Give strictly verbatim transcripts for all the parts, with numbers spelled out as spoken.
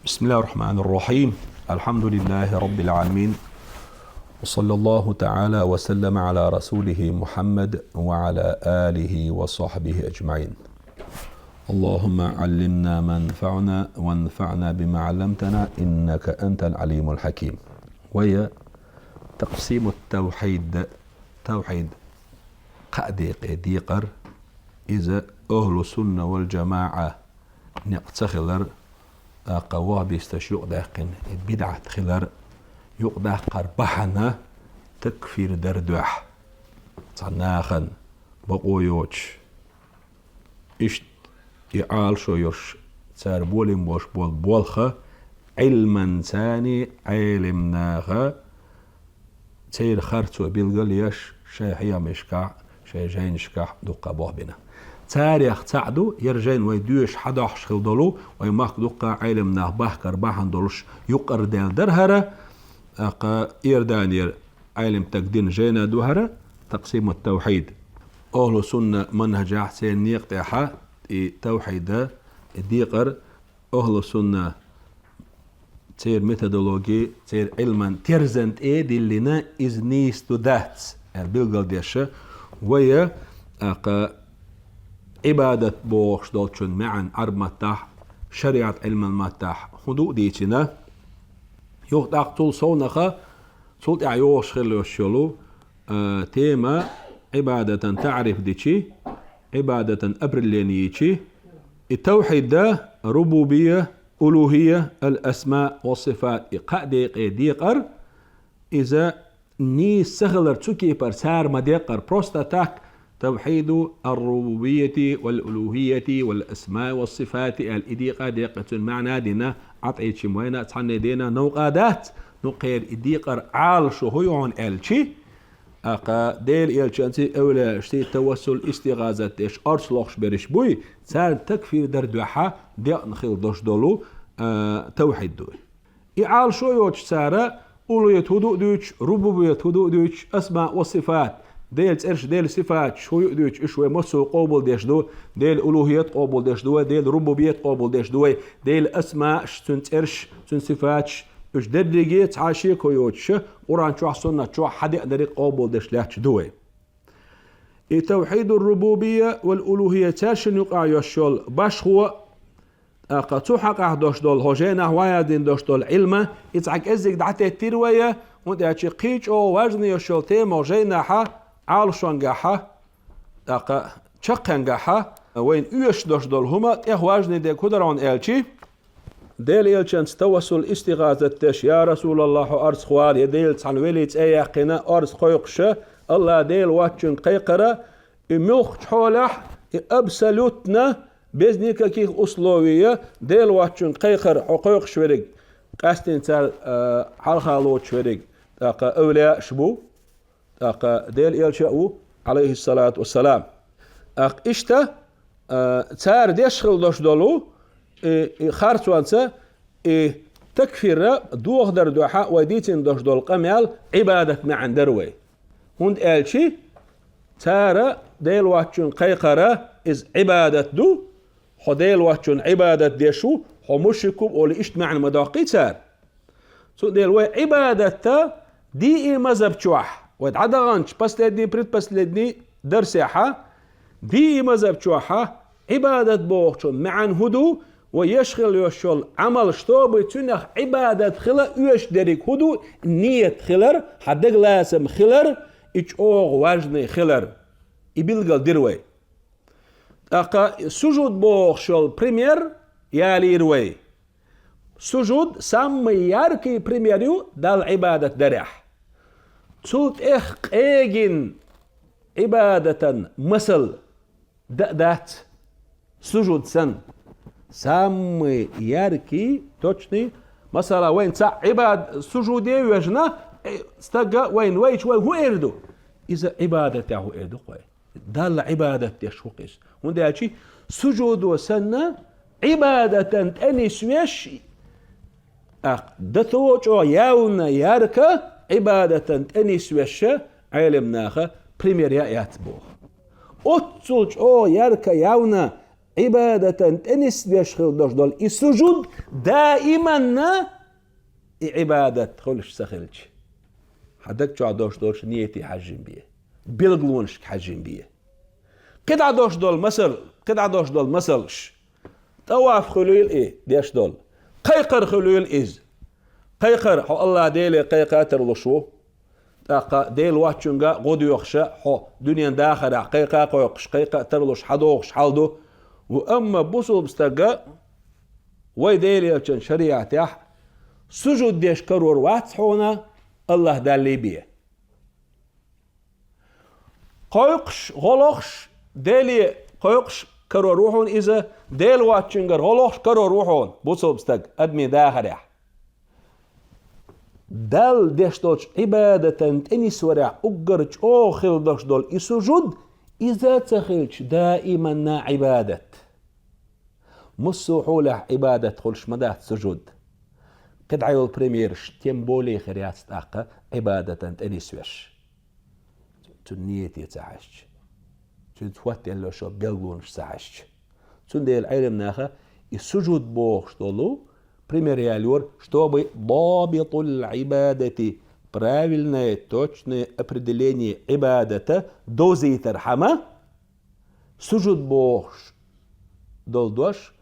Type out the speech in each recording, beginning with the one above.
بسم الله الرحمن الرحيم. الحمد لله رب العالمين. وصلى الله تعالى وسلم على رسوله محمد وعلى آله وصحبه أجمعين. اللهم علمنا ما ينفعنا وانفعنا بما علمتنا إنك أنت العليم الحكيم. وهي تقسيم التوحيد. Тавхьид кхаа декъе декъар, иза ахӀлу сунна вал жамаӀа некъ ца хилар, тӀаккха вахӀабисташ юкъадаьккхина бидӀат хилар, юкъадаккхар бахьана такфир дар дуьхьа. Цхьа нахана бакъо йоцуш, иштта и Ӏалашо йолуш, цара болийна болуш болу болх, Ӏилманцани, Ӏелам наха, церан харцо билгал еш, шайн хьехамашкахь, шайн жайнашкахь дуккха болх бина. Царех цхьаъ ду, яра жайна вай доьшуш хьадохьуш хила долу, вай махка дуккха Ӏелам нах бахкар бахьана долуш юкъара даьлла дара хӀара, тӀаккха Иорданера Ӏелам стага дина жайна ду хӀара, Такъсимут-Тавхьид. АхӀлу сунна манхӀажехь церан некъа тӀехьа и тавхьида, и декъар, ахӀлу сунна церан методологи, церан Ӏилман терзан тӀе диллина, иза нийса ду дац, аьлла билгалдеша, вай, тӀаккха, Ӏибадат бохуш долчун маьӀна Ӏарб маттахь, шариӀат Ӏилман маттахь хӀун ду а дийцина. Юха тӀаккха цул совнаха, цул тӀаьхьа йогӀуш хила йолуш йолу, а, тема Ӏибадатан таӀриф дичи, Ӏибадатан определение йичи, и тавхьид да, рубубия, улухия, ал-асма ва сифат, и кхаа декъе декъар, иза нийса ца хилар цу кепара цара ма декъар, просто так, тавхьиду ар-рубубияти вал улухияти вал асма ва сифати аьлла, и декъа декъа цуьнан маьӀна дина, Ӏатайчим вайна а цхьанне дена новкъа дац, ну кхера и декъар Ӏалашо хӀу ю хьуна аьлчи, тӀаккха Делан элчанций, эвлаяашций тавассул, истигӀазат деш, орц лохуш берш буй, царна такфир дар дуьхьа декъна хила дош долу, а, тавхьид ду. И Ӏалашо йоцуш цара, улухият хӀу ду а дуьйцуш, рубубият хӀу ду а дуьйцуш, асма ва сифат, Делан цӀераш, Делан сифаташ хӀу ю а дуьйцуш, уьш вай массо а къобалдеш ду, Делан улухият къобалдеш ду вай, Делан рубубият къобалдеш ду вай, Делан асмааш, цуьнан цӀераш, цуьнан сифаташ, уьш дерриге цхьа а шеко йоцуша, Къуръан чохь, суннат чохь хьадеанарг къобалдеш лаьтташ ду вай. И тавхьидур-рубубия вал улухия цаьршинна юкъахь йош йолу башхо, тӀаккха цу хьакъахь дош долу, хьо жайнахь ван яздина дош долу Ӏилма, и цхьа кӀеззиг дӀатеттира вай, хӀунда аьлча кхин чӀогӀа важна йош йолу тема жайнахьа, Ӏалашонгахьа, тӀаккха чаккхенгахьа, вайна оьшуш дош долу хӀума тӀех важна дерг хӀу дара хьуна аьлчи, Делан элчанца тавассул, истигӀазат деш, я Расулаллах, хьо арз хвала, я Делан цхьана велий цӀе яьккхина, арз кхойкхуша, Алла Дела воцчуьнга кхайкхара, и муьлххачу хьолехь, и абсолютно, без никаких условий, Дела воцчуьнга кхайкхар, хьо кхойкхуш верг, къаьстина цара, а, хьалха лоцуш верг, тӀаккха эвлаяаш бу, тӀаккха Делан элча а ву, Ӏалайхиссалату вассалам. ТӀаккха иштта, а, цара деш хила дош долу, и, и харцонца, и такфира дохадар дуьхьа вай дийцина дош долу къамел Ӏибадат маьӀна дара вай. ХӀунда аьлчи цара Дела воцчуьнга кхайкхара, иза Ӏибадат ду, хьо Дела воцчунна Ӏибадат деш ву, хьо мушрик ву олий, иштта маьӀна ма доккхий цара. Цундела вай Ӏибадатта диъи мазхаб чохь, вай дӀадаханчу последний, предпоследний дарсехьа, диъи мазхаб чохьа Ӏибадат бохучун маьӀна хӀун ду, вай еш хила йош йолу Ӏамал, чтобы цуьнах Ӏибадат хила оьшуш дерриг хӀун ду, ният хилар, хьан дагалацам хилар, и чӀогӀа важный хилар. И билгал дира вай. ТӀаккха сужуд бохуш йолу пример ялийра вай. Сужуд самый яркий пример ю Далла Ӏибадат дарехь. Цул тӀех къегина Ӏибадатан масал да а дац, сужуд санна. Самый яркий, точный, масала, вайн цхьаъ Ӏибад-, сужуде вежна, э, стага вайн вайча вай хӀун эр ду? Иза Ӏибадатехь хӀун эр ду-кх вай? Далла Ӏибадат деш ву-кх иза. ХӀунда аьлча сужудо санна, Ӏибадатан тӀе нисвеш, а, дато чӀогӀа явна ярка Ӏибадатан тӀе нисвеша Ӏелам наха пример яа яц боху. Оццул чӀогӀа ярка явна Ӏибадатан тӀе нисбеш хила дош долу и сужуд даиманна и Ӏибадат хуьлуш ца хилча, хьан даг чохь дош долчу нийяте хьаьжжина бе, билгалонашка хьаьжжина бе. КхидӀа дош долу масал, кхидӀа дош долу масалш. ТӀаваф хуьлийла и деш долу. Кхайкхар хуьлийла иза. Кхайкхар, хьо Аллах Деле кхайкха а тарлуш ву. ТӀаккха Дела воцчуьнга гӀо доьхуша, хьо дуьнен дахарехь кхайкха а кхойкхуш, кхайкха а тарлуш, хьадогӀуш хьал ду. Ву амма бусулба стага вай Делан Элчан шариатехь сужуд деш карор вац хьуна, Аллах Даллий бе. Кхойкхуш, гӀо лохуш, Деле кхойкхуш карор ву хьуна иза, Дела воцчуьнгара гӀо лохуш карор ву хьуна, бусулба стаг, адамийн дахарехь. Далла деш долчу Ӏибадатан тӀе нисварехь уггар чӀогӀа хила дош долу и сужуд, иза а ца хилча, даиманна Ӏибадат. Массо а хьолехь Ӏибадат хуьлуш ма дац сужуд. КхидӀа йолу примераш тем более хир яц тӀаккха Ӏибадатан тӀе нисвеш. Цуьнан нийяте ца хьаьжча, цуьнца хӀоттаелла шо билгалонаш ца хьаьжча. Цундела Ӏеламнаха и сужуд бохуш долу пример ялайора, чтобы дабитул Ӏибадати, правильное, точное определение Ӏибадата довзийтархьама, сужуд бохуш долу дош,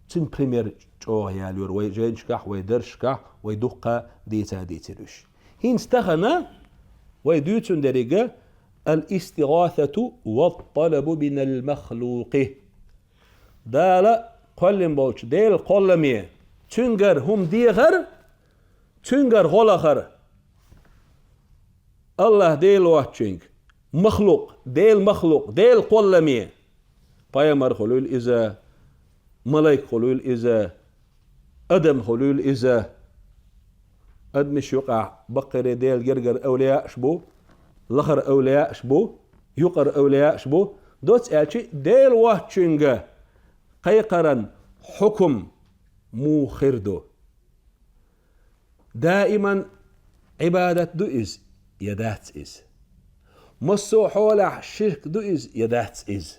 цуьнан пример чӀогӀа ялайора вай жайнашкахь, вай дарсашкахь, вай дуккха дийца а дийцира уьш. ХӀинца тахана вай дуьйцун деррига: «Ал-истигӀасату ва талабу минал махлукъи». Дала кхоьллина болчу Делан кхолламе, цуьнгара хӀума дехар, цуьнгара гӀо лахар. Аллах Дела воцчуьнга, махлукъ, Делан махлукъ, Делан кхолламе. Пайхамар хуьлийла иза, малайк хуьлийла иза, адам хуьлийла иза. Адамаш юкъахь баккхийра Делан гергара эвлияаш бу, лахара эвлияаш бу, юкъара эвлияаш бу. Доцца аьлча, Дела воцчуьнга кхайкхаран хьукум муха хир ду? Даиман Ӏибадат ду иза я дац иза? Массо а хьолехь ширк ду иза я дац иза?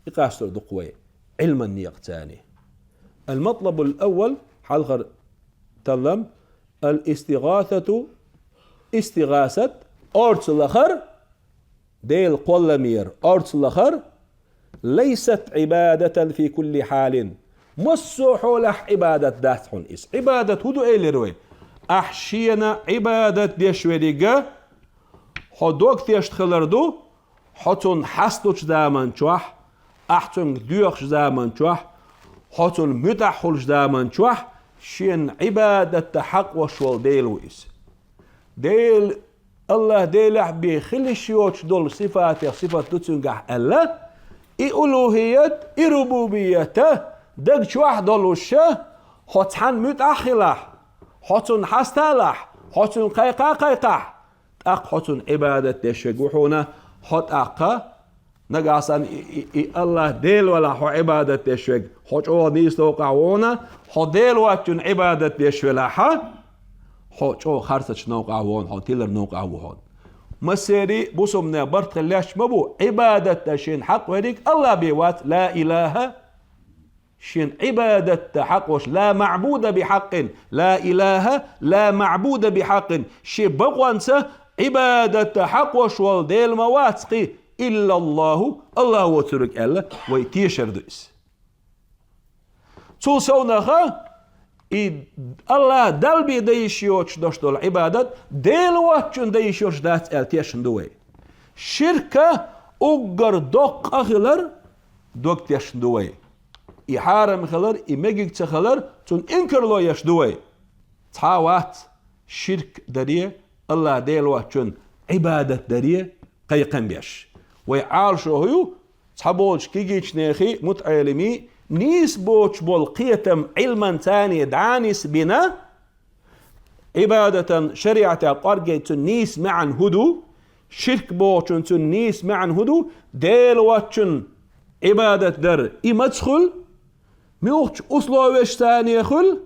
И къастор ду-кх вай Ӏилман некъаца. Ал-матлабул аввал, хьалхара таллам, ал-истигӀасату, истигӀасат, орца лахар, Делан кхолламера орца лахар, лайсат Ӏибадатан фи кулли хьалин. Массо а хьолехь Ӏибадат дац хьуна иза. Ӏибадат хӀун ду элира вай? Ахь шена Ӏибадат деш веррига, хьо дог тешна хилар ду, хьо цунна хьасталучу заман чохь, ахь цуьнга доьхучу заман чохь, хьо цунна муьтӀахь хуьлучу заман чохь, шена Ӏибадатта хьакъ веш волу Дела ву иза. Дела, Аллах Делехь бен хила йиш йоцуш долу сифатех сифат ду цуьнгахь аьлла, и улухӀият, и рубубият даг чохь долуша, хьо цхьанна муьтӀахь а хилахь, хьо цунна хьаста а лахь, хьо цуьнга кхайкха а кхайкхахь, тӀаккха хьо цунна Ӏибадат деш верг ву хьуна, хьо тӀаккха нагахь санна и, и, и Аллах Дела валахь хьо Ӏибадат деш верг, хьо чӀогӀа нийса новкъахь ву хьуна, хьо Дела воцчунна Ӏибадат деш велахьа, хьо чӀогӀа харцачу новкъахь ву хьуна, хьо тилар новкъахь ву хьуна. Массерий бусалбанех барт хила лаьтташ ма бу, Ӏибадатта шена хьакъ верриг Аллах бен вац, ла илаха, шена Ӏибадатта хьакъ веш, ла маъбуда бихьакъин, ла илаха, ла маъбуда бихьакъин, шен бакъонца Ӏибадатта хьакъ веш волу Дела ма вац кхин, иллаллаху, Аллах воцург аьлла, вай тешар ду иза. Цул совнаха, и Аллах Далла бен дан йиш йоцуш дош долу Ӏибадат, Дела воцчунна дан йиш йоцуш дац аьлла тешна ду вай. Ширка уггар доккха къа хилар дог тешна ду вай. И хьарам хилар, и мегиг ца хилар, цунна инкарло еш ду вай. Цхьа а вац ширк даре, Аллах Дела воцчунна Ӏибадат даре, кхайкхам беш. Вай Ӏалашо хӀу ю, цхьаболчу кегийчу нехий, мутаӀелимий, нийса боцуш болу кхетам Ӏилманца дӀа а нисбина, Ӏибадатан шариӀатехь кӀорггера цуьнан нийса маьӀна хӀун ду, ширк бохучун цуьнан нийса маьӀна хӀун ду, Дела воцчунна Ӏибадат дар, и маца хуьлу, муьлхачу условешца хуьлу,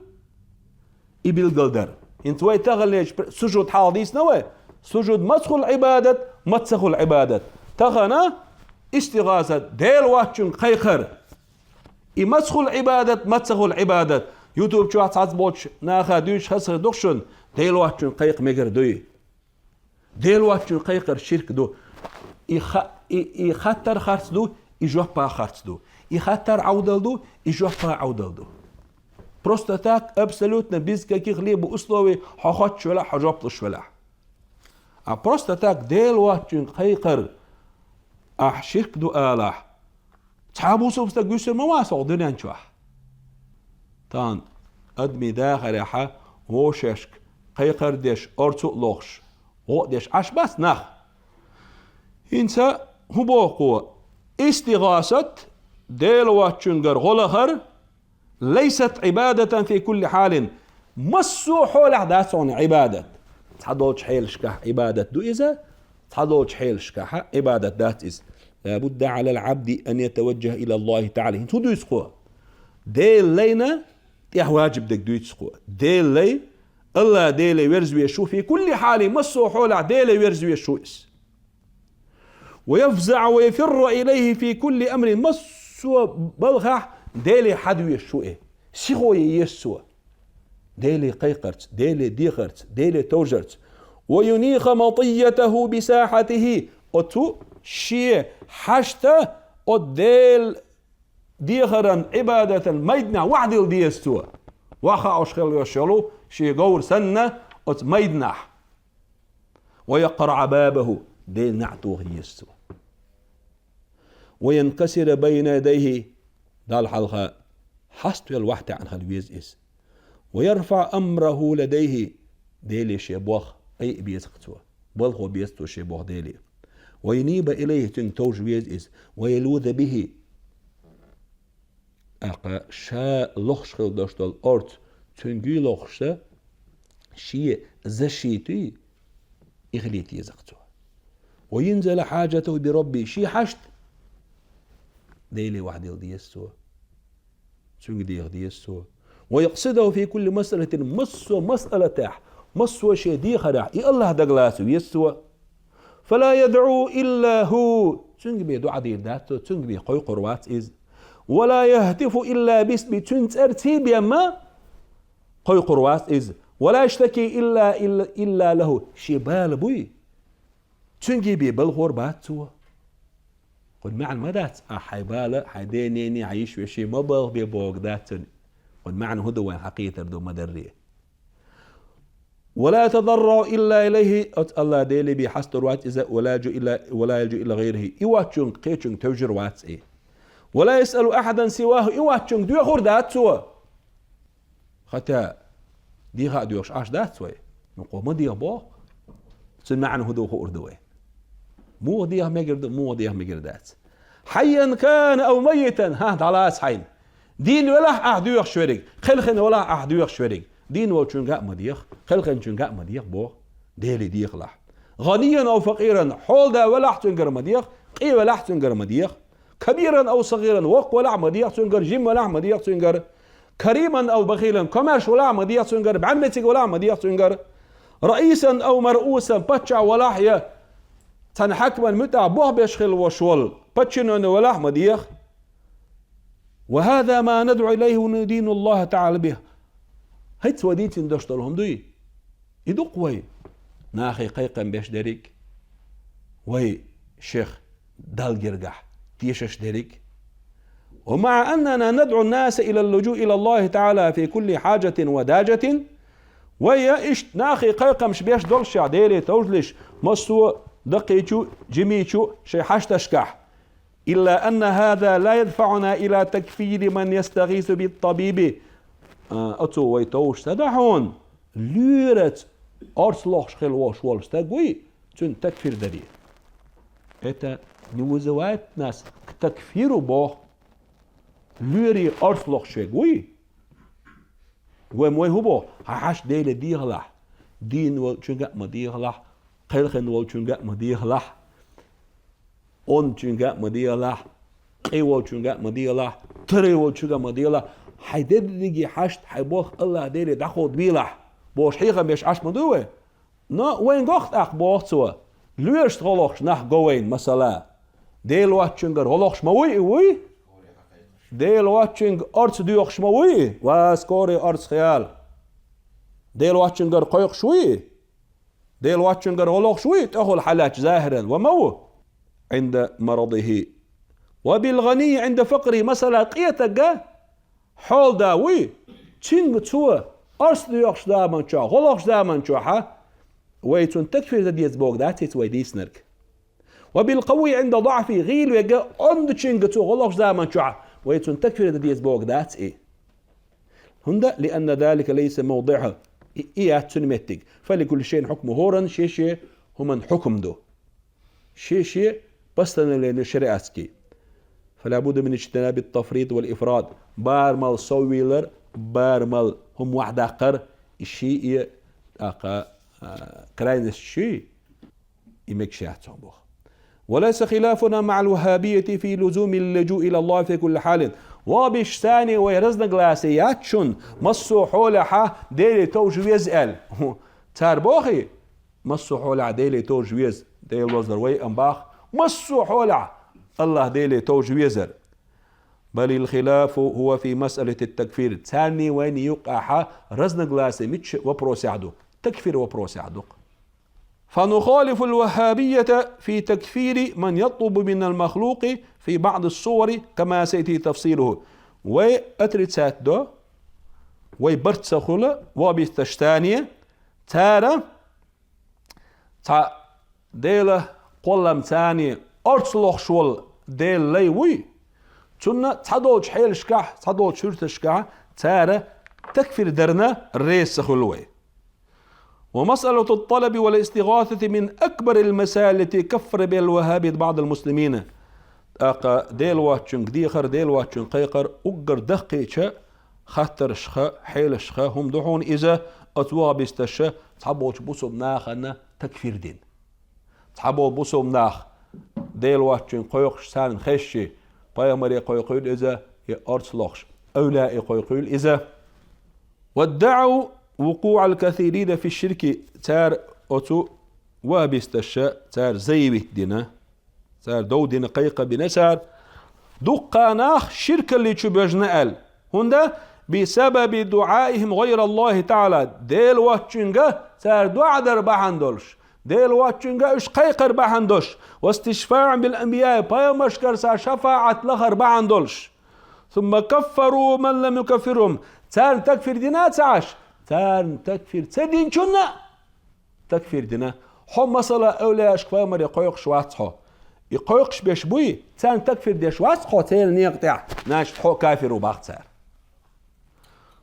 и билгалдар. ХӀинца вай таханлерчу пр-, сужуд хьалха дийцина вай. Сужуд маца хуьлу Ӏибадат, маца ца хуьлу Ӏибадат. Тахана истигӀаса, Дела воцчунга кхайкхар. И мацахула Ӏибадат, мацахула Ӏибадат. Ютуб чохь цхьацца болчу наха дуьйцуш хазахетарг ду шуна, Дела воцчун кхайкха мегар дуй. Дела воцчун кхайкхар ширк ду. И ха-, и, и хаттар харц ду, и жоп а харц ду. И хаттар Ӏовдал ду, и жоп а Ӏовдал ду. Просто так, абсолютно без каких-либо условий хьо хоттуш велахь, хьо жоп луш велахь. А просто так Дела воцчун кхайкхар ахь ширк ду алахь, цхьа а бусалба стаг вуьйсур ма вац хӀокху дуьнен чохь. Тахана адамийн дахарехь вовшашка кхайкхар а деш, орцу а лохуш, гӀо а деш Ӏаш бац нах. ХӀинца хӀун боху кхо? ИстигӀасат, Дела воцчуьнгара гӀо лахар, лайсат Ӏибадатан фи кулли хьалин. Массо а хьолехь дац хьуна Ӏибадат. Цхьадолчу хьелашкахь Ӏибадат ду иза, цхьадолчу хьелашкахь Ӏибадат дац иза. Ла будда Ӏалал Ӏабди ан ятаваджжаха ила Аллахи ТаӀала. ХӀинца хӀун дуьйцу кхо? Дела лайна тӀехь ваджиб дерг дуьйцу кхо. Дела лай, Алла Деле верза веш ву, фи кулли хьалин, массо а хьолехь Деле верза веш ву иза. Ва яфзаӀу ва яфирру илайхи фи кулли амрин, массо а балхахь Деле хьадвеш ву и. Сихо е еза цо. Деле кхайкхарца, Деле дехарца, Деле товжарца. Ва юниха матиятаху би сахьатихи, оцу шен хьашта оцу Делан дехаран, Ӏибадатан майданахь вахьдилла деза цо. Ваха ош хила йолуш йолу шен говр санна оцу майданахь. Ва якъраӀа бабаху, Делан неӀ тоха еза цо. Ва янкасира байна ядайхи, Далла хьалха хьаставелла вахьтаьӀна хила веза иза. Ва ярфаӀа амраху ладайхи, Деле шен болх айа беза-кх цо. Балхо беза цо шен болх Деле. Ва юниба илайхи, цуьнга товжа веза иза. Ва ялуза бихи, тӀаккха ша лохуш хила долуш долу орца цуьнга лохуш ца, шен защитуй, и хилийта еза-кх цо. Ва юнзила хьаджатаху би Рабби, шен хьашт Деле вахьдилла деза цо. Цуьнга деха деза цо. Ва якъсидаху фи кулли масъалатин, массо а масъалатехь, массо а шен дехарехь и Аллах дагалаца веза цо. Фала ядӀу илла хӀу, цуьнга бен дуӀа дийр дац цо, цуьнга бен кхойкхур вац иза. Вала яхтифу илла бисми, цуьнан цӀарций бен ма кхойкхур вац иза. Вала яштаки илла, илла, илла лахӀу, шен бала буй, цуьнга бен балхор бац цо. Кхуьнан маьӀна ма дац, ахь хьайн бала, хьайн ден-нене, хьайн йиш-вешин ма балха бен бохург дац цуьнан. Кхуьнан маьӀна хӀун ду вайна хьакхетар ду ма-дарра. Вала ятадаррагӀу илла илайхи, оцу Алла Деле бен хьастор вац иза, вала ялджу илла, вала ялджу илла гӀайрихи, и воцчуьнга кхечуьнга тевжар вац и. Вала ясъалу ахьадан сивахӀу, и воцчуьнга доьхур дац цо. Хатта деха а доьхуш Ӏаш дац вай. Ну, кхо ма деха боху. Цуьнан маьӀна хӀун ду хуур ду вай. Муха деха мегар ду, муха деха мегар дац. Хьайян кана ав майитан, хӀа, дӀалаца хьайна. Дийна велахь ахь доьхуш верриг, кхелхина велахь ахь доьхуш верриг. Дийна волчуьнга а ма деха, кхелхинчуьнга а ма деха боху. Деле дехалахь. ГӀанийян ав факъиран, хьолада велахь цуьнгара ма деха, къе велахь цуьнгара ма деха. Кабиран ав сагӀиран, воккха велахь ма деха цуьнгара, жима велахь ма деха цуьнгара. Кариман ав бахилан, комаьрша велахь ма деха цуьнгара, бӀаьрмециг велахь ма деха цуьнгара. Раисан ав маръусан, паччахь велахь я цхьана хьаькаман муьтӀахь болх беш хила волуш волу паччано велахь ма деха. Ва хӀаза ма надӀу илайхи ва нудину Аллаха таӀала бихи. ХӀинца вай дийцина долуш долу хӀума дуй? И ду-кх вай нахе кхайкхам беш дерриг, вай шех Далла гергахь тешаш дерриг. Ва маӀа аннана надӀу ннаса илал луджуи илаллахи таӀала фи кулли хьаджатин ва даджатин. Вай я иштта нахе кхайкхамаш беш доллушехь, Деле товжалаш, массо а даккхийчу, жимийчу шайн хьашташкахь. Илла анна хӀаза ла ядфаӀуна ила такфири ман ястагӀису биттабиби. А, оцо вай товжаш ца до хьуна, лоьраца орца лохуш хила волуш волу стаг вуй, цуьнан такфир даре. Это не вызывает нас к такфиру, боху. Лоьре орца лохуш верг вуй? Вай ма вай хӀун боху? Хьан хьашт Деле дехалахь, дийна волчуьнга а ма дехалахь, кхелхина волчуьнга а ма дехалахь, онначуьнга а ма дехалахь, къе волчуьнга а ма дехалахь, таре волчуьнга а ма дехалахь, хьайн дерриге хьашт, хьайн болх Аллах Деле дӀакховдабийлахь, бохуш хьехам беш Ӏаш ма ду вай? Но вайн гоху тӀаккха, боху цо, лоьрашца гӀо лохуш нах го вайна, масала. Дела воцчуьнгара гӀо лохуш ма вуй и, вуй? Дела воацачуьнга орца доьхуш ма вуй, ва скорый орца хел. Дела воацачуьнгара кхойкхуш вуй, Дела воацачуьнгара гӀо лохуш вуй, тӀехула хьалаьцча захӀиран, ва ма ву. عند مرضه. وبالغني عند فقره. Масала, къе стаг хьолада вуй, цуьнга цо орца доьхуш заман чохь, гӀо лохуш заман чохь, вай цунна такфир дан деза бохург дац иза вай дийцинарг. وبالقوي عند ضعفه. ГӀийла верг, Ӏомадечуьнга цо гӀо лохуш заман чохь, вай цунна такфир дан деза бохург дац и. ХӀунда, لأن ذلك ليس موضعه. И, и яц цуьнан меттиг. فلكل شيء حكمه. ХӀоранна шен-шен хӀуманна хьукам ду. Шен-шен постановлени шариатский. فلا بد من اجتناب التفريط والإفراط. Барамал соввийлар, барамал хӀума вахдаккхар, и ши и, тӀаккха, а, крайность ши, и мегаш яц хьуна боху. وليس خلافنا مع الوهابية في لزوم اللجوء إلى الله في كل حال. Ваххабисташца вай разногласи яц шуна, массо а хьолехь Деле товжа веза аьлла. Цара бохий, массо а хьолехь Деле товжа веза, Дела лозалур вай а боху, массо а хьолехь АллахӀ Деле товжа везар. بل الخلاف هو في مسألة التكفير. Царний вайний юккъехь разногласи мичча вопросехь ду? Такфир вопросехь ду-кх. فنخالف الوهابية في تكفير من يطلب من المخلوق في بعض الصور كما سيأتي تفصيله. Вай отрицать до, вай барт ца хуьлу ваххабисташца, цара цхьа Делан кхолламца орца лохуш волу Делан лай вуй, цунна цхьадолчу хьелашкахь, цхьадолчу суьрташкахь цара такфир дарна реза ца хуьлу вай. ومسألة الطلب والاستغاثة من أكبر المسائل التي كفر بها الوهابية بعض المسلمين. ТӀаккха Дела воцчуьнга дехар, Дела воцчуьнга кхайкхар уггар даккхийчу хаттаршха, хьелашха хӀума ду хьуна иза, оцу ваххабисташа цхьаболчу бусулба нахана такфир дина. Цхьаболу бусулба нах Дела воцчуьнга кхойкхуш, царна хезчи, пайхамаре кхойкхийла иза, я орца лохуш, эвлаяэ кхойкхийла иза. وادعوا وقوع الكثيرين في الشرك. Цара оцу ваххабисташа, цара заявить дина, цара дов дина, кхайкха бина цара, дуккха нах ширкалли чу боьжна аьлла. ХӀунда? بسبب دعائهم غير الله تعالى. Дела воцчуьнга цара доӀа дар бахьана долуш, Дела воцчуьнга уьш кхайкхар бахьана долуш, واستشفاعهم بالأنبياء, пайхамаршкара цара шафаӀат лахар бахьана долуш. ثم كفروا من لم يكفرهم. Царна такфир дина ца Ӏаш? Царна такфир ца динчунна такфир дина. Хьо, масала, эвлаяашка, пайхамаре кхойкхуш вац хьо. И кхойкхуш беш буй, царна такфир деш вац хьо церан некъа тӀехь, значит, хьо кафир ву боху цара.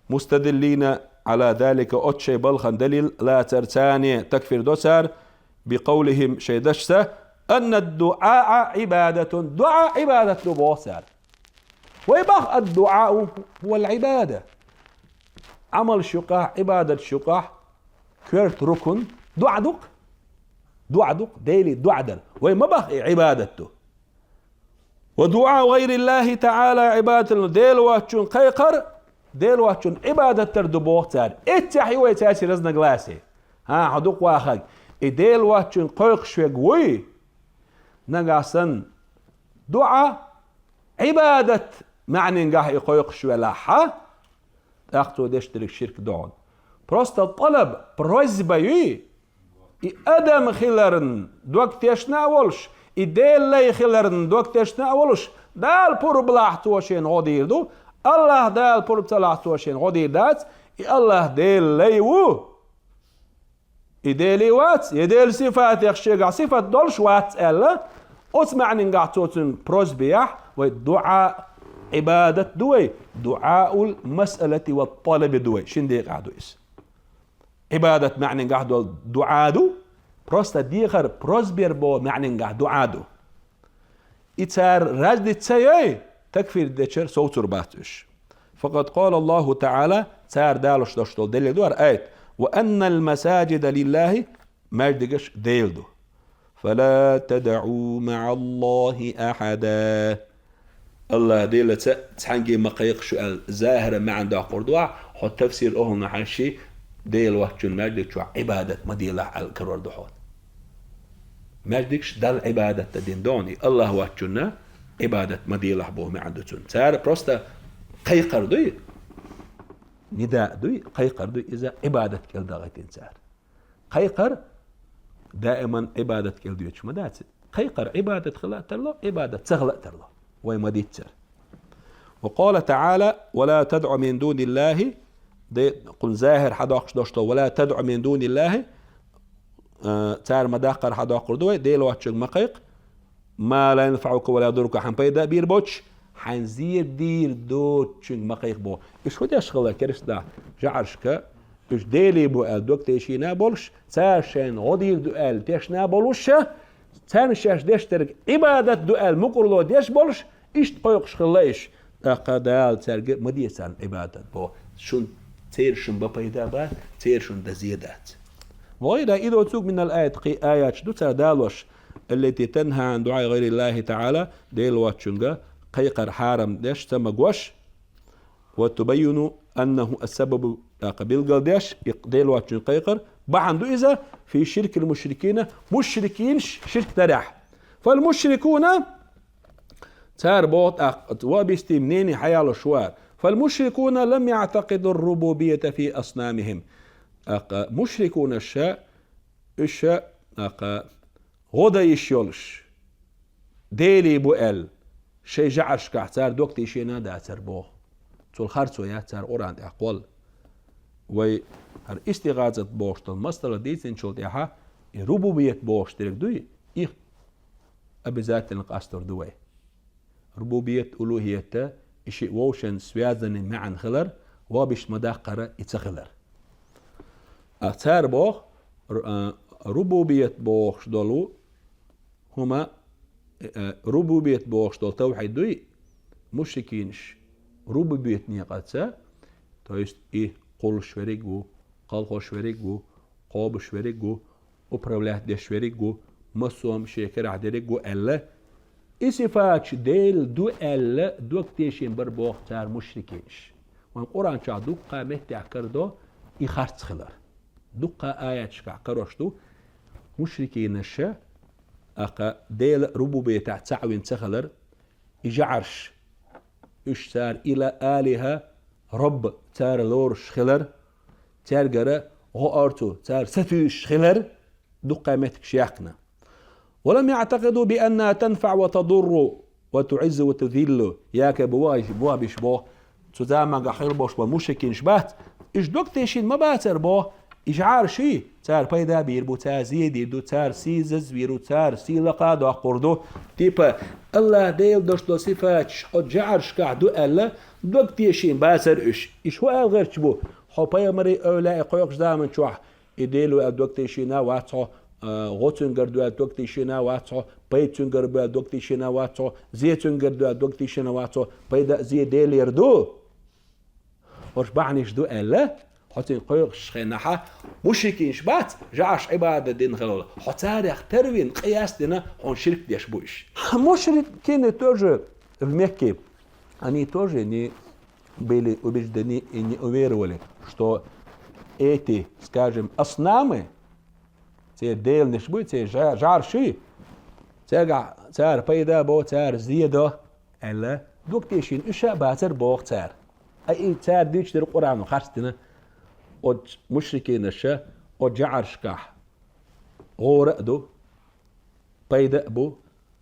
مستدلين على ذلك, оцу шайн балхана далил лацар царна, такфир до цара, بقولهم, шайн дашца, أن الدعاء عبادة. ДуӀа Ӏибадат ду боху цара. Вай боху, الدعاء هو العبادة. Ӏамалш юкъахь, Ӏибадатш юкъахь коьрта рукн дуӀа ду-кх. ДуӀа ду-кх, Деле дуӀа дар. Вай ма боху и Ӏибадат ду. ودعاء غير الله تعالى عبادة. Дела воцчунна кхайкхар, Дела воцчунна Ӏибадат дар ду боху цара. Эццехь ю вай цаьрца разногласи. ХӀан, хьо дукха вахарг. И Дела воцчунна кхойкхуш верг вуй, нагахь санна дуӀа, Ӏибадат маьӀнингахь и кхойкхуш велахь, тӀаккха цо деш дерг ширк ду хьуна. Просто тӀалаб, просьба юй, и адам хиларна дог тешна а волуш, и Делан лай хиларна дог тешна а волуш, Дала пурба лахь цо шена гӀо дийр ду, АллахӀ Дала пурба ца лахь цо шена гӀо дийр дац, и АллахӀ Делан лай ву. И Деле вац, я Делан сифатех шегахь сифат долуш вац аьлла, оцу маьӀнингахь цо цуьнга просьба яхь, вай дуӀа, Ӏибадат ду вай, دعاء المسألة والطلب ду вай, шина декъехь ду иза. Ӏибадат маьӀнингахь долу дуӀа ду, просто дехар, просьба яр боху маьӀнингахь дуӀа ду. И цара разница ца йой, такфир дечара совцур бац уьш. فقد قال الله تعالى, цара далош долуш долу делил ду хӀара аят: وأن المساجد لله, маьждигаш Делан ду. فلا تدعوا مع الله أحدا. АллахӀ Делаца цхьаьнгге ма кхайкха шу аьлла, захӀира маьӀна доккхур ду ахь, хьо тафсир охӀланна хьаьжчи, Дела воцчунна маьждиг чохь Ӏибадат ма делахь аьлла карор ду хьо. Маьждигаш Далла Ӏибадат дан дина догӀу, и АллахӀ воцчунна Ӏибадат ма делахь боху маьӀна ду цуьнан. Цара просто кхайкхар дуй, нида дуй, кхайкхар дуй, иза Ӏибадат кӀел дагӀийтина цара. Кхайкхар даиман Ӏибадат кӀел доьдуш ма дац. Кхайкхар Ӏибадат хила а тарло, Ӏибадат ца хила а тарло. Вай ма дийццара. وقال تعالى: ولا تدع من دون الله. Де, кхунна захӀир хьадоккхуш долуш долу: ولا تدع من دون الله. А, цара ма даккхара хьадоккхур ду вай, Дела воцчуьнга ма кхайкха. ما لا ينفعك ولا يضرك, хьан пайда а бийр боцуш, хьайн зен дийр доцучуьнга ма кхайкха боху. Уьш хӀун деш хилла керстанахь жаӀаршка? Уьш Делий бу аьлла дог тешийна болуш, цара шайна гӀо дийр ду аьлла тешна болуш, царна шаьш деш дерг Ӏибадат ду аьлла мукӀарло деш болуш, иштта кхойкхуш хилла уьш. ТӀаккха Дала цаьрга ма де царна Ӏибадат боху. Шун, церан шун бан пайда бац, церан шун дан зен дац. وغيرها, и доцург, من الآيات, кхин аяташ ду цара далош, التي تنهى عن دعاء غير الله تعالى, Дела воцчуьнга кхайкхар хьарам деш, ца магош, وتبين أنه السبب, тӀаккха билгалдеш, и Дела воцчуьнга кхайкхар бахьана ду иза, في شرك المشركين, мушрикинаш ширк дарехь. فالمشركون, цара боху тӀаккха, вабистийн мнение хьаялуш вара. فالمشركون لم يعتقدوا الربوبية في أصنامهم. ТӀаккха мушрикунаша, уьш, тӀаккха гӀо дан йиш йолуш, Делий бу аьлла, шайн жаӀаршкахь цара дог тийшина а дацара боху. Цул харцо яц цара Къуръан тӀехь кхолла. Вай хӀара истигӀазат бохуш долу масала дийцинчул тӀаьхьа, и рубубият бохуш дерг дуй, и обязательно къастор ду вай. Рубубият, улухият, и шиъ вовшан связанный маьӀна хилар, вабиш ма даккхара и ца хилар. А цара боху, р-, а, рубубият бохуш долу хӀума, э, э, рубубият бохуш долу тавхьид дуй, мушрикинаш рубубият некъаца, то есть и кхуллуш верг ву, кхалхош верг ву, кхобуш верг ву, управлять деш верг ву, массо а шен карахь дерг ву аьлла, и сифаташ Делан ду аьлла, дог тешийна бара боху цара мушрикинаш. Вайн Къуръан чохь дуккха меттехь карадо и харц хилар. Дуккха аяташкахь карош ду, мушрикинаша, аха, Делан рубубиятехь цхьаъ вина ца хилар, и жаӀарш, уьш цара ила алиха, робба цара лоруш хилар, цаьргара гӀо ор цу, цара сатуьйсуш хилар, дуккха меттигаш яьккхина. ولم يعتقدوا بأنها تنفع وتضر وتعز وتذل, яке бу вай, бу вай биш бо, цу заманга хир бош бо мушрикинаш бац, уьш дог тешийна ма бацара бо, и жаӀарший, цара пайда бийр бу, цара зе дийр ду, цара сий заза вийр ву, цара сий лакха доккхур ду. Типа, Аллах Дела дош до сифаташ, о жаӀаршкахь ду аьлла, дог тешийна бацара уьш. Иш хӀу аьлла гӀерташ бу, хьо пайхамарий эвлаи кхойкхуш заман чохь, и Дела ву аьлла дог тешийна вац хьо, а, гӀо цуьнгара ду аьлла дог тешийна вац хьо, пайда цуьнгара бу аьлла дог тешийна вац хьо, зе цуьнгара ду аьлла дог тешийна вац хьо, пайда а зе Делера ду. ХӀорш бахьанаш ду аьлла, хьо цуьнга кхойкхуш хенахьа, мушрикинаш бац, жаӀаш Ӏибадат дина хилла. Хьо царех тарвина, къияс дина, хьуна ширк деш бу уьш. Мушрикины тоже в Мекке, они тоже не были убеждены и не уверовали, что эти, скажем, аснамы, церан деланаш буй, церан жа-, жаӀарший, цаьргахь цара пайда бо, цара зе до, аьлла, дог тешийна уьш а бацара боху цара. Ай, и цара дуьйцуш дерг Къуръано харц дина, оцу мушрикинаша, оцу жаӀаршкахь гӀора а ду, пайда а бу,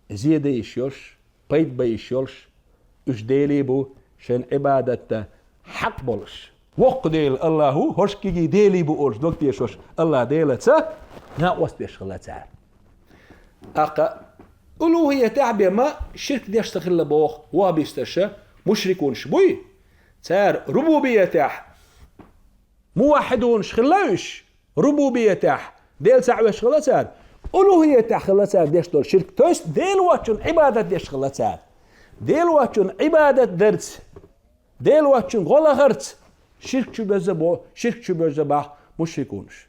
зе дан йиш йолуш, пайда бан йиш йолуш, уьш делий бу, шайн Ӏибадатта хьакъ болуш. Воккха Дела Аллаху, хӀорш кегий делий бу олуш дог тешош Аллах Делаца накъост деш хилла цара. Аккха, улухиятехь бен ма ширк деш ца хилла боху вахабисташа, мушрикунаш буй? Цара рубубиятехь муваххьидунаш хилла уьш, рубубиятехь Дела цхьаъ веш хилла цара, улухиятехь хилла цара деш долу ширк, то есть Дела воцчунна Ӏибадат деш хилла цара. Дела воцчунна Ӏибадат дарца, Дела воцчунна гӀо лахарца ширк чу беза бо, ширк чу беза бахь мушрикунаш.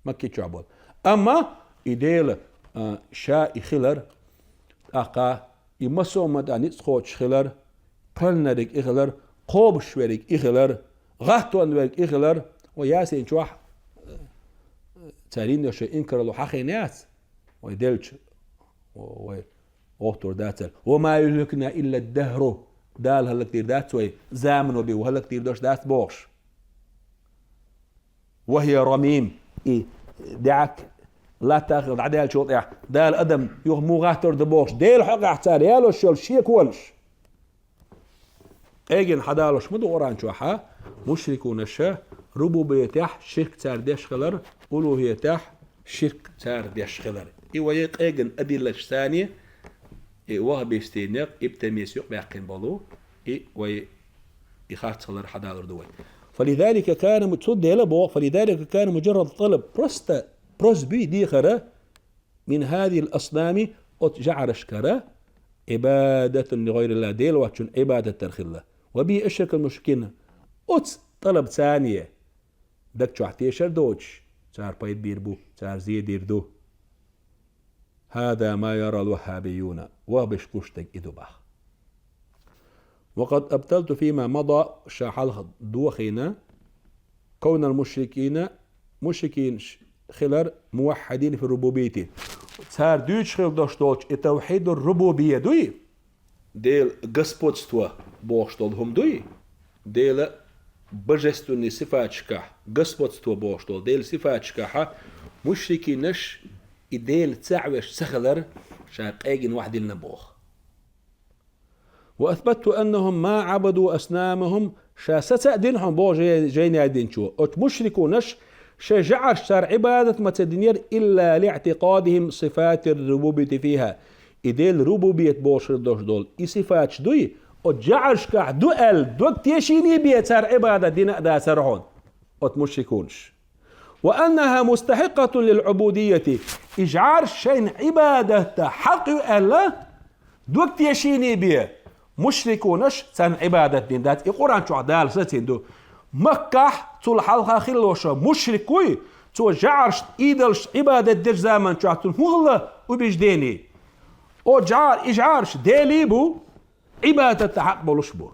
Макки чохь болу. Амма и Дела, а, ша и хилар, тӀаккха и массо а ма тӀа ницкъ кхочуш хилар, кхоьллинарг и хилар, кхобуш верг и хилар, гӀаттонна верг и хилар, вай Ясин чохь, э, цара йиннарш инкарло хьахийна яц, вай делча, вай ГӀоттур дацар. «وما يهلكنا إلا الدهر». Дала хӀаллакдийр дац вай, замано бе хӀаллакдийр дош дац бохуш. «وهي رميم». И дӀаьхьа латта хилла дӀадаьллачул тӀаьхьа Дала адам юха муха гӀаттар ду бохуш, Делан хьокъехь цара ялош йолу шеконаш. Къегина хьадалош ма ду Къуръан чохь, мушрикунаша рубубиятехь ширк цара деш хилар, улухӀиятехь ширк цара деш хилар. И вай къегина адиллаташ царна, и ваххабистийн некъ, Ибн Таймийяс юкъабаьккхина болу, и вай и харц хилар хьадалур ду вай. فلذلك كان م-، цу дела боху, فلذلك كان مجرد طلب, просто просьба дехар, من هذه الأصنام, оцу жӀарашкара, عبادة لغير الله, Дела воцчунна Ӏибадат дар хилла. وبه أشرك المشركين. Оцу тӀалаб царна, даг чохь тешар доцуш, цара пайда бийр бу, цара зе дийр ду. هذا ما يرى الوهابيون. Ваххабиш гуш дерг и ду боху. وقد أبطلت فيما مضى, ша хьалха дохийна, كون المشركين, мушрикин ш-, хилар, موحدين في الربوبية. Цара дуьйцуш хила дош долчу и тавхьидур-рубубия дуй, Делан господство бохуш долу хӀума дуй, Делан божественный сифаташкахь, господство бохуш долу Делан сифаташкахьа, мушрикинаш и Дела ца Ӏаш ца хилар ша къегина вахьдиллина боху. وأثبتت أنهم ما عبدوا أصنامهم, ша саца а дина хьуна боху жай-, жайна яздинчо. Оцу мушрикунаш шайн жӀараш цара Ӏибадат ма ца динера, إلا لاعتقادهم صفات الربوبية فيها. И Делан рубубият бохуш хир долуш долу и сифаташ дуй, оцу жӀарашкахь ду аьлла, дог тешийний бен цара Ӏибадат дина а дацара хьуна оцу мушрикунаш. وأنها مستحقة للعبودية. И жӀараш шайна Ӏибадатта хьакъ ю аьлла, дог тешийний бен мушрикунаш царна Ӏибадат дина дац. И Къуръан чохь Дала сацийна ду. Маккахь цул хьалха хиллоша мушрик вуй, цо жӀарашна, идолшна Ӏибадат дечу заман чохь цунна хӀун хилла убеждение? О жӀар-, и жӀараш делий бу, Ӏибадатта хьакъ болуш бу.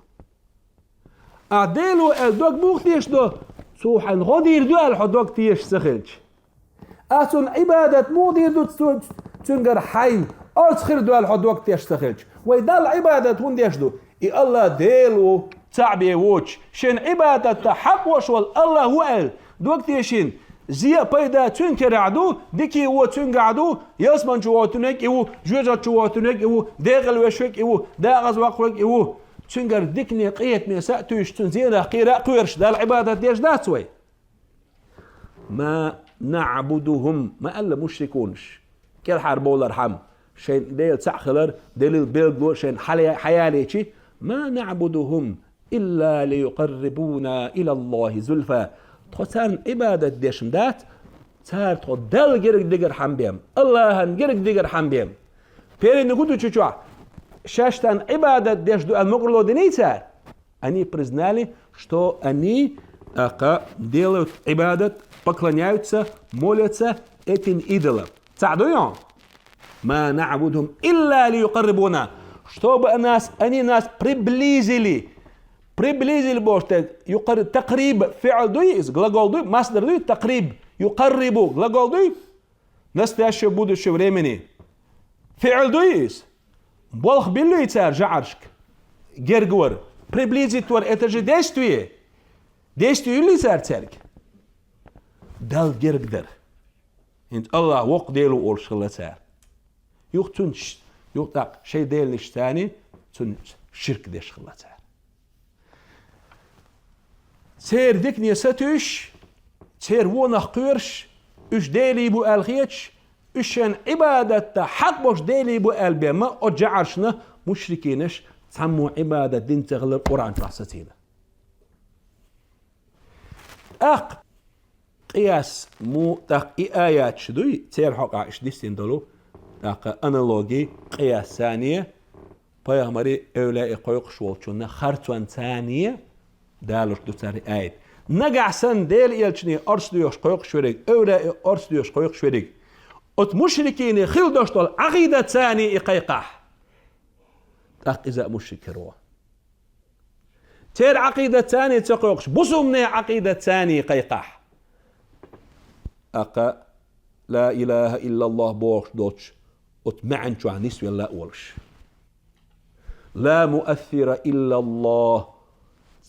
Ахь Дело аьлла дог муха тешадо? Цо хьайна гӀо дийр ду аьлла хьо дог тешаш ца хилча. Ахь цунна Ӏибадат муха дийр ду цо, цуьнгара хьайна орца хир ду аьлла хьо дог тешаш ца хилча. Вай Далла Ӏибадат хӀунда деш ду? И АллахӀ Дела ву, цхьаъ бен воцуш, шен Ӏибадатта хьакъ волуш волу АллахӀ ву аьлла дог тешийна, зе а пайда цуьнан карахь ду, дикий вон цуьнгахь ду, ялсаман чу воттинарг и ву, жоьжахати чу воттинарг и ву, декъала веш верг и ву, декъаза воккхуьйтург и ву. Цуьнгара дикане, къинхетаме са а туьйсуш, цуьнан зенах кхера а кхоьруш, Далла Ӏибадат деш дац вай? ما نعبدهم, ма аьлла мушрикунаш, кӀелхьара бовлархьама, шайн Дела цхьаъ хилар делил билгало шайна хьала-, хьаялийчи, ما نعبدهم إلا ليقربونا إلى الله زلفى. Тхо царна Ӏибадат деш ма дац, цара тхо Далла герга дигархьама бен, АллахӀан герга дигархьама бен. Первый хӀун ду чу чохь? Шаьш царна Ӏибадат деш ду аьлла мукъарло диний цара? Они признали, что они, а, делают ибадат, поклоняются, молятся этим идолам. Цхьаъ ду йо? ما نعبدهم إلا ليقربونا, чтобы нас, они нас приблизили. Приблизили бохуш дерг, юкъар-, такъриб фиӀл дуй иза, глагол дуй, масдар дуй, такъриб, юкъаррибу, глагол дуй, настоящего, будущего времени. ФиӀл дуй иза? Болх билли цара жӀарашка? Герга вар. Приблизить вар, это же действие. Действие юлли цара цаьрга? Далла герга дар. ХӀинца АллахӀ воккха Дела ву олуш хилла цара. Юха цунна ш-, юха тӀаккха шайн деланаш царний, цунна ширк деш хилла цара. Церан дикане сатуьйсуш, церан вонах кхоьруш, уьш делий бу аьлла хеташ, уьш шайна Ӏибадатта хьакъ болуш делий бу аьлла бен ма, оцу жӀарашна мушрикинаш цхьаммо Ӏибадат дина ца хилар Къуръан чохь сацийна. ТӀаккха къияс му, тӀаккха и аяташ дуй, церан хьокъехь иштта дисина долу, тӀаккха аналоги, къияс царний, пайхамарий, эвлаяи кхойкхуш волчунна харцонца царний далуш ду цара аят. Нагахь санна Делан элчаний орца доьхуш кхойкхуш верг, эвлаяи орца доьхуш кхойкхуш верг, оцу мушрикиний хила дош долу Ӏакъидат царний и кхайкхахь, тӀаккха иза а мушрик хир ву. Церан Ӏакъидат царний ца кхойкхуш, бусулбанийн Ӏакъидат царний кхайкхахь, тӀаккха ла илаха иллаллахӀ бохуш долчу Оцу маьӀна чохь нисвелла а волуш. «Ла муассира илла Аллах».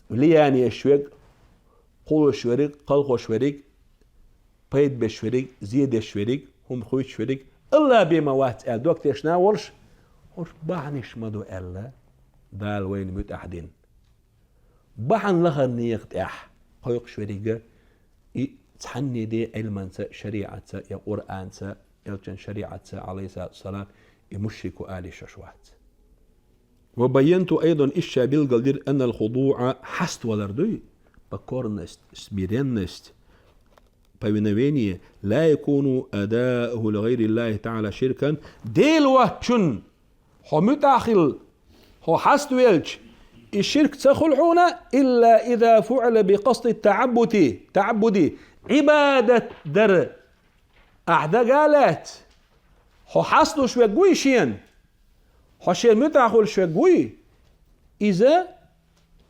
Влияние еш верг, кхуллуш верг, кхалхош верг, пайда беш верг, зен деш верг, хӀума хуьйцуш верг, Аллах бен ма вац аьлла дог тешна а волуш, хӀорш бахьанаш ма ду аьлла, Дала вайна муьтӀахь дина. Бахьана лахара некъа тӀехь кхойкхуш верг а, и цхьанне де Ӏилманца, шариӀатца я Къуръанца, элчан шариӀатца, алейхиссалату вассалам, и мушрику али шаьш вац. «Ва байянту айдан», иштта ша билгалдира, «аннал худуъа», хьаставалар дуй, покорность, смиренность, повиновение, «ла якуну адауху ли гайриллахи та'ала ширкан», Дела воцчунна хьо муьтӀахь хилла, хьо хьаставелча, и ширк ца хуьлу хьуна, «илла иза фу'ила би къасди та'аббуди», та'аббуди, Ӏибадат дар ахь дага а лаьцна, хьо хьасталуш верг вуй шена, хьо шен муьтӀахь хуьлуш верг вуй, иза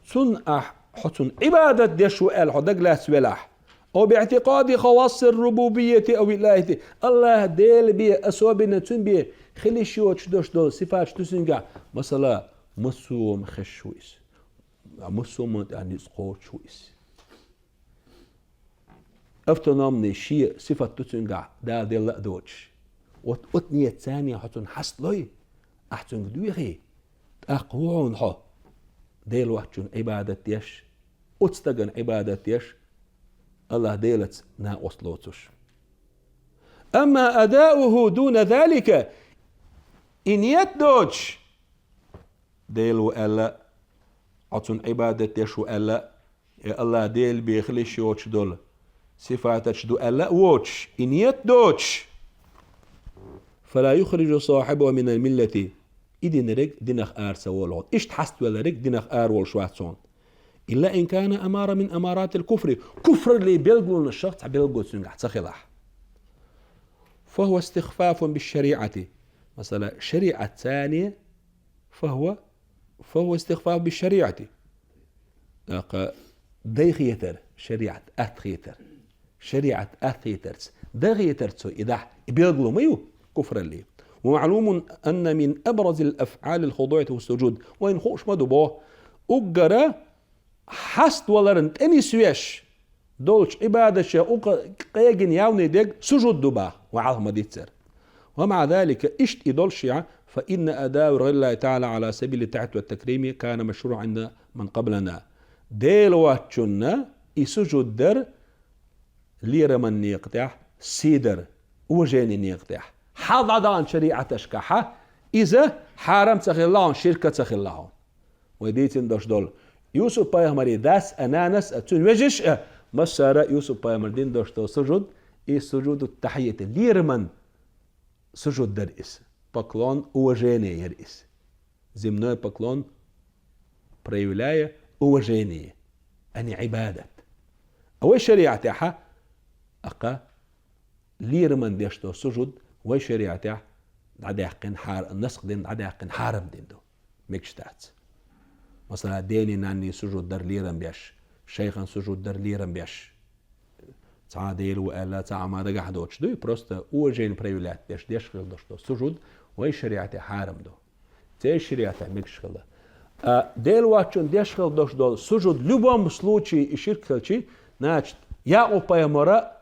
цунна ахь, хьо цунна Ӏибадат деш ву аьлла хьо дагалаьцна велахь. «Ау би'тикъади хавассир рубубийяти ау вилаяти». Аллах Дела бен, особенно цуьнан бен хила йиш йоцуш долуш долу сифаташ ду цуьнгахь, масала, массо а хезаш ву иза. Массо а тӀехь ницкъ кхочуш ву иза. Автономный шен сифат ду цуьнгахь, Дала делла а доцуш. Вот, вот нецане хьо цунна хьасталой, ахь цуьнга доьхий, тӀаккха ву хьуна хьо Дела воцчунна Ӏибадат деш, оцу стагана Ӏибадат деш, Аллах Делаца накъост лоцуш. Амма адауху дуна залика, и ниет доцуш, Дела ву аьлла, хьо цунна Ӏибадат деш ву аьлла, я Аллах Дела бен хила йиш йоцуш долу сифаташ ду аьлла а воцуш, и ниет доцуш, «фала юхрижу сахьибаху минал миллати», и динарг динах ара ца волу хьуна. Иштта хьаставелларг динах ара волуш вац хьуна. «Илла ин кана амара мин амаратил куфри», куфраллин билгалонашах цхьа билгало цуьнгахь ца хилахь. «Фахуа истихфафун бишшариати». Масала, шариӀатца, «фахуа», «фахуа истихфаф бишшариати». ТӀаккха дайхетар, шариӀат атта хетар. ШариӀат атта хетарца, дайхетарца цо и дахь, и билгало ма ю куфраллин. «Ва маълумун анна мин абразил афъалил худуъи ва суджуд». Вайна хууш ма ду боху, уггара хьаставаларна тӀе нисвеш долчу Ӏибадатех укх къегина явный дерг сужуд ду боху, вай хьалха ма-дийццара. «Ва маъа залика», иштта и долуш а, «фа инна адауху ли гайриллахи та'ала ала сабили та'зими ва такрими кана машруъан инда ман къаблана». Дела воцчунна и сужуд дар лераман некъа тӀехь, сий дар, уважение некъа тӀехь. Хьалха дӀадаханчу шариӀаташкахь иза хьарам ца хилла хьуна, ширк а ца хилла хьуна. Вай дийцина долуш долу Юсуп-пайхамаран дас а, нанас а, цуьнан вежарий а, массара а Юсуп-пайхамара дина долуш долу сужуд, и сужуду тахьийят, лераман сужуд дара иза. Поклон, уважение яра иза. Земной поклон, проявляя уважение, а не Ӏибадат. А вай шариӀатехь, аккха, лераман деш долу сужуд вай шариӀатехь дӀадаьккхина хьар-, насх дина, дӀадаьккхина хьарам дина ду. Мегаш дац. Масала, дений, нанний сужуд дар лерам беш, шайхан сужуд дар лерам беш. Цхьа Дела ву аьлла, цхьа Ӏама дагахь доцуш дуй, просто уважение проявлять деш, деш хила долуш долу сужуд вай шариӀатехь хьарам ду. Церан шариӀатехь мегаш хилла. А Дела воцчунна деш хила долуш долу сужуд в любом случае и ширк хилчий, значит, Якъуб-пайхамара,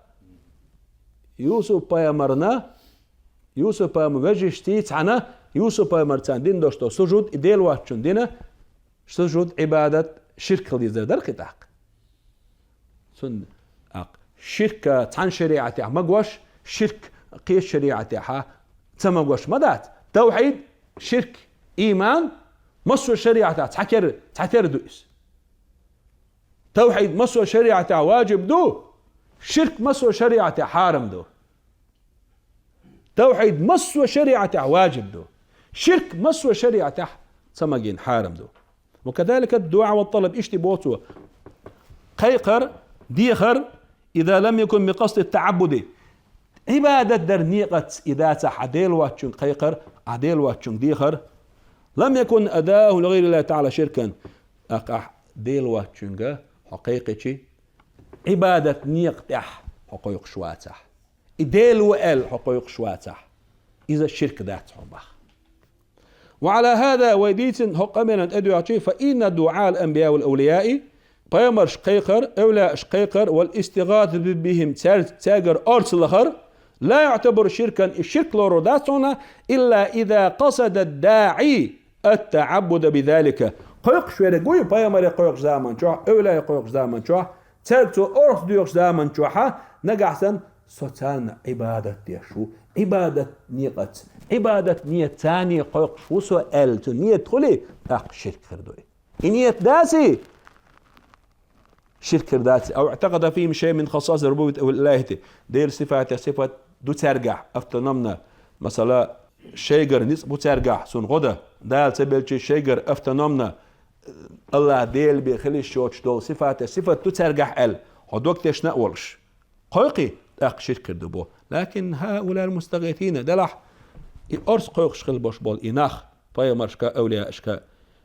Юсуп-пайхамарна, Юсуп-пайхамаран вежаршций цхьаьна, Юсуп-пайхамара царна дина долуш долу сужуд, и Дела воцчунна дина сужуд, Ӏибадат, ширк хила дезар дара кхин тӀаккха. Цунна, аккха, ширк цхьана шариӀатехь магош, ширк кхечу шариӀатехь ца магош ма дац. Тавхьид, ширк, ийман массо а шариӀатехь цхьа кер-, цхьа тера ду иза. Тавхьид массо а шариӀатехь ваджиб ду, ширк массо а шариӀатехь хьарам ду. Тавхьид массо а шариӀатехь ваджиб ду. Ширк массо а шариӀатехь ца магийна хьарам ду. «Ва казалика ад-дуъа ва ат-талаб», иштта боху цо. Кхайкхар, дехар, «иза лам якун би къасди ат-таӀаббуди». Ӏибадат дар некъаца и дацахь, ахь Дела воцчунга кхайкхар, ахь Дела воцчунга дехар. «Лам якун адауху ли гайриллахи таӀала ширкан». Аккха, ахь Дела воцчунга хьо кхайкхичи, Ӏибадат некъа тӀехь хьо кхойкхуш вацахь. И Дела ву аьлла хьо кхойкхуш вацахь. Иза ширк дац хьуна бах. وعلى هذا, вай дийцина хӀокху къамелан тӀедоьгӀчий, فإن دعاء الأنبياء والأولياء, пайхамарш кхайкхар, эвлаяаш кхайкхар, والاستغاثة بهم, цаьр-, цаьргара орца лахар, لا يعتبر شركا, и ширк лорур дац хьуна, إلا إذا قصد الداعي التعبد بذلك. Кхойкхуш верг вуй, пайхамаре кхойкхуш заман чохь, эвлаяе кхойкхуш заман чохь, цаьрга цо орца доьхуш заман чохьа, нагахь санна, со царна Ӏибадат деш ву, Ӏибадат некъаца, Ӏибадат ниет царна кхойкхуш ву со аьлла, цу ниет хуьлий, тӀаккха ширк хир ду и. И ниет даций? Ширк хир дац. أو اعتقد فيهم شيئا من خصائص الربوبية والإلهية. Делан сифатех сифат ду цаьргахь, автономно. Масала, шайгара ницкъ бу цаьргахь, цунна гӀо дан. Дала ца белчий шайгара автономно, Аллах Дела бен хила йиш йоцуш долу сифатех сифат ду цаьргахь аьлла, хьо дог тешна а волуш. Кхойкхий, тӀаккха ширк хир ду бо. لكن هؤلاء المستغيثين, делахь, и орца кхойкхуш хила болуш болу и нах, пайхамаршка, эвлияашка,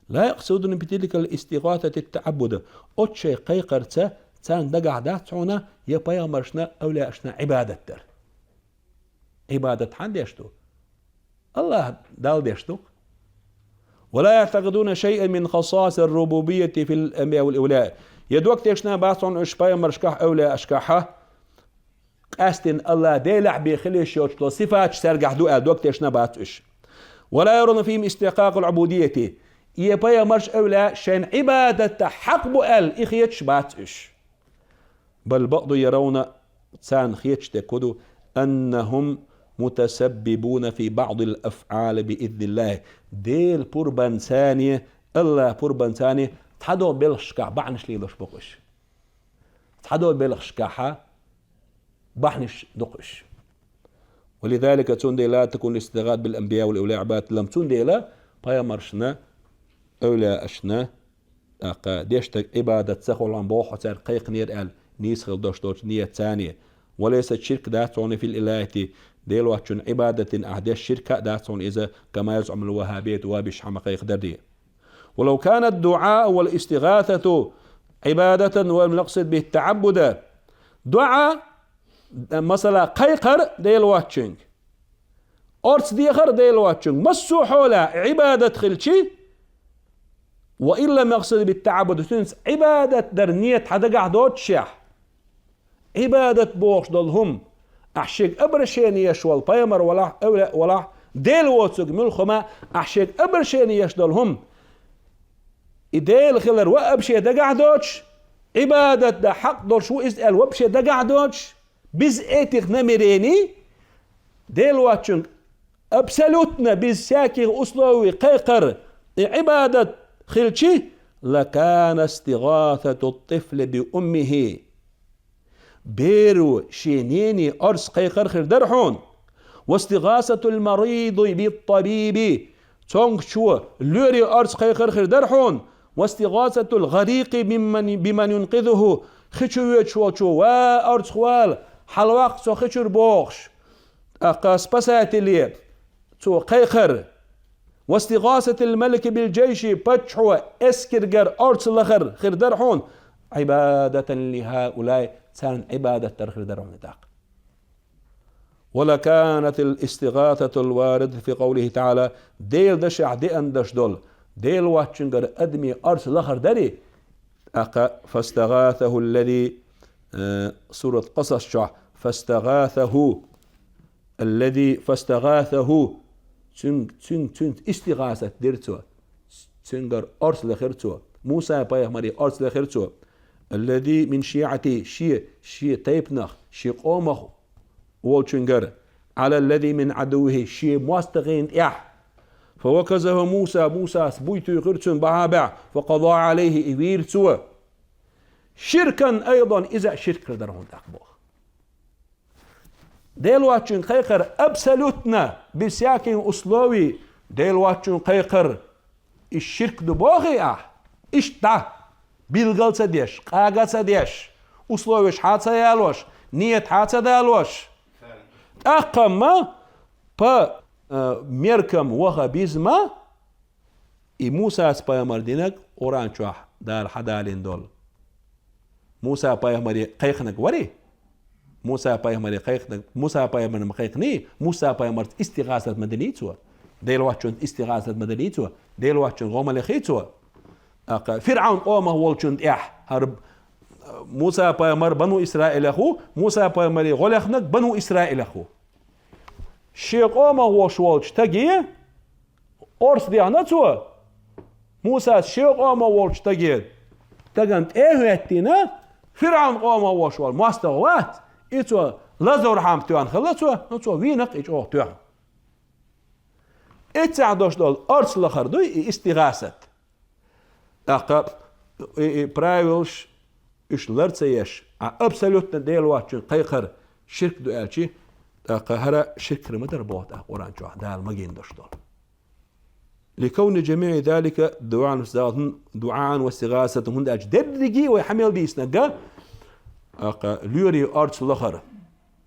لا يقصدون بتلك الاستغاثة التعبد. Оцу шайн кхайкхарца царна дагахь дац хьуна я пайхамаршна, эвлияашна Ӏибадат дар. Ӏибадат хьан деш ду? Аллах Далла деш ду. ولا يعتقدون شيئا من خصائص الربوبية في الأنبياء والأولياء. Я дог тешна бац хьуна уьш пайхамаршкахь, эвлияашкахьа, къаьстина Аллах Делехь бен хила йиш йоцуш долу сифаташ цаьргахь ду аьлла дог тешна бац уьш. ولا يرون فيهم استحقاق العبودية. И пайхамарш, эвлияаш шайна Ӏибадатта хьакъ бу аьлла и хеташ бац уьш. بل بعض يرون, царна хеташ дерг хӀун ду, أنهم متسببون في بعض الأفعال بإذن الله. Делан пурбанца, Аллах пурбанца цхьадолу белхашкахь бахьанаш лелош бу-кх уьш. Цхьадолу белхашкахьа бахьанаш ду-кх уьш. ولذلك, цундела, لا تكون الاستغاثة بالأنبياء والأولياء عبادة لهم, цундела пайхамаршна, эвлияашна, тӀаккха деш дерг Ӏибадат ца хуьлу, боху хьо цаьрга кхайкхинера аьлла, нийса хила долуш долчу ниет царна. وليست شركا, дац хьуна في الإلهية, Дела воцчунна Ӏибадатан ахь деш ширк а дац хьуна иза, كما يزعم الوهابية, ваххабиш хьан ма-кхайкхадарий. ولو كان الدعاء والاستغاثة عبادة ولم يقصد به التعبد. ДуӀа, масала, кхайкхар Дела воцчуьнга, орца дехар Дела воцчуьнга, массо а хьолехь Ӏибадат хилчи, وإن لم يقصد به التعبد, цуьнца Ӏибадат дар ниет хьан дагахь доцушехь, Ӏибадат бохуш долу хӀума, ахь шега обращение еш волу пайхамар валахь, эвлаяъ валахь, Дела воцург муьлхха а, ахь шега обращение еш долу хӀума, и Дела хилар вообще дагахь доцуш, Ӏибадат дан хьакъ долуш ву иза аьлла вообще дагахь доцуш, без этих намерений, Дела воцчуьнга абсолютно без всяких условий кхайкхар и Ӏибадат хилчи, لكان استغاثة الطفل بأمه. Беро шен нене орца кхайкхар хир дара хьуна. واستغاثة المريض بالطبيب. Цомгучо лоьре орца кхайкхар хир дара хьуна. واستغاثة الغريق بمن, بمن ينقذه. Хи чу воьдуш волчо: «Ва, орцах вала, хьалаваккха со хи чуьра», — бохуш. ТӀаккха спасателе цо кхайкхар. واستغاثة الملك بالجيش, паччахьо эскаргара орца лахар хир дара хьуна. عبادة لهؤلاء, царна Ӏибадат дар хир дара хьуна тӀаккха. ولكانت الاستغاثة الواردة في قوله تعالى, Делан дашехь деана даш долу, Дела воцчуьнгара адамийн орца лахар дарий, тӀаккха فاستغاثه الذي, э, сурат Къасас чохь, فاستغاثه الذي فاستغاثه, цуьнга, цуьнга, цуьнца истигӀасат дира цо, цуьнгара орца лехира цо, Муса-пайхамаре орца лехира цо, الذي من شيعته, шен, шен тайпанах, шен къомах волчуьнгара, على الذي من عدوه, шен мостагӀийн тӀехь. فوكزه موسى, Мусас буй туьйхира цунна бахьа-бахьа, فقضى عليه, и вийра цо. شركا أيضا, иза а ширк хир дара хьуна тӀаккха боху. Дела воцчуьнга кхайкхар абсолютно, без всяких условий, Дела воцчуьнга кхайкхар, и ширк ду бохий ахь? Иштта дӀа, билгал ца деш, къага ца деш, условеш хьа ца ялош, ниет хьа ца далош. ТӀаккха-м по, э, меркам ваххабизма, и Мусас-пайхамар динарг Къуръан чохь Дала хьадалийна долу, Муса-пайхамаре кхайкхинарг варий? Муса пайхамаре кхайкхинарг, Муса пайхамарна ма кхайкхиний, Муса пайхамарца истигӀасат ма дилий цо. Дела воацачунца истигӀасат ма дилий цо. Дела воацачун гӀо ма лехий цо. ТӀаккха ФирӀавн къомах волчунна тӀехь, хӀара Муса пайхамар бану Исраилех ву, Муса пайхамаре гӀо лехнарг бану Исраилех ву. Шен къомах волуш волчу стаге орца дехна цо, Мусас шен къомах волчу стаге, стагана тӀе а хӀоьттина, ФирӀавн къомах волуш волу мостагӀа вац, и цо лазорхьама тоьхна хилла цо, ну, цо вийнакх и чӀогӀа тоьхна. Эццехь долуш долу орца лахар дуй и истигӀасат. ТӀаккха и, и правилаш уьш лар ца еш, а абсолютно Дела воацачун кхайкхар ширк ду аьлчи, тӀаккха хӀара ширк хир ма дара боху тӀаккха Къуръан чохь Дала магийна долуш долу. لكون جميع ذلك دعاء واستغاثة, хӀунда аьлча дерриге а вай хьан мел дийцинарг, тӀаккха лоьрийн орца лахар,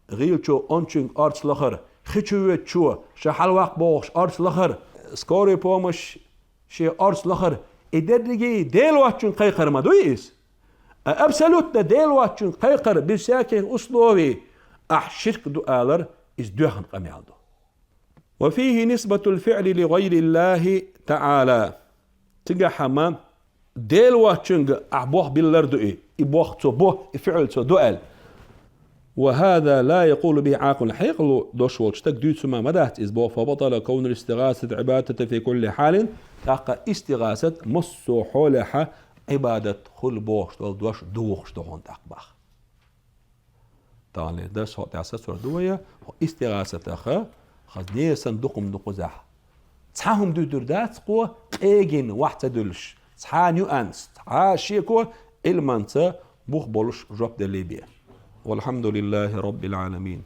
гӀийлачо ончуьнга орца лахар, хи чу воьдучо ша хьалаваккха бохуш орца лахар, скорая помощь шен орца лахар, и дерриге а Дела воацачун кхайкхар ма дуй иза? А абсолютно Дела воацачун кхайкхар без всяких условий ахь ширк ду алар, иза доьхна къамел ду. وفيه نسبة الفعل لغير الله تعالى. Цигахь хьама Дела воацачуьнга ахь бох биллар ду и, и бох цо бо, и фиъл цо до аьлла. وهذا لا يقول به عاقل, хьекъал долуш волчу стага дуьйцур ма дац иза боху, فبطل كون الاستغاثة عبادة في كل حال, тӀаккха истигӀасат массо а хьолехь Ӏибадат хуьлу бохуш долу дош духуш ду хьуна тӀаккха боху. Таханлера дарс хӀокху тӀехь сацор ду вай, хӀокху истигӀасатах хаза несан дукха ма ду кхузахь. Цхьа хӀума дуьтур дац кхо, къегина вахь ца дуьллуш, цхьа нюанс, цхьа шеко Ӏилманца бух болуш жоп деллий бен. والحمد لله رب العالمين.